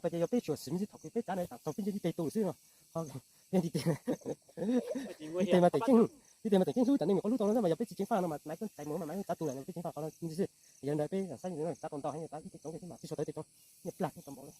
Ces yog peb tsuas sim me ntsis thaum kws peb tsav na, thaum peb ntshe tib teg tu lawm xwb no. Tib teg mas teem keej, tib teg mas teem keej hlub cov neeg nyuam qhuav hlub tau no mas yog peb tsis ceev faj no mas maiv koob txais mus mas maiv tsav tu lawm, peb ceev faj qhov no xwb. Yog li ntawd peb saib tsav tau ntau heev, tsav ib teg tsoov ces peb mam sib sau tawv teg tsoov, nyiaj plag tau npaum li.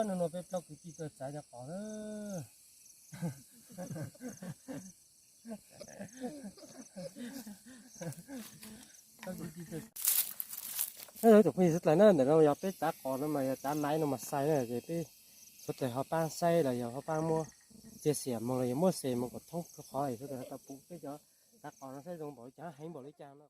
Nub nua peb plaub kwv tij tuaj txav cov qos na. Ib tsoom phooj ywg sawv daws na, ntawm no yog peb txav qos no mas yog txav maiv no mas xais na, ces peb sawv daws ho pab saib los yog ho pab muab txiav xiam moog los yog muab xes moog kom thoob qhov es sawv daws tau pum peb cov txav qos no saib zoo npaum li cas, heev npaum li cas no.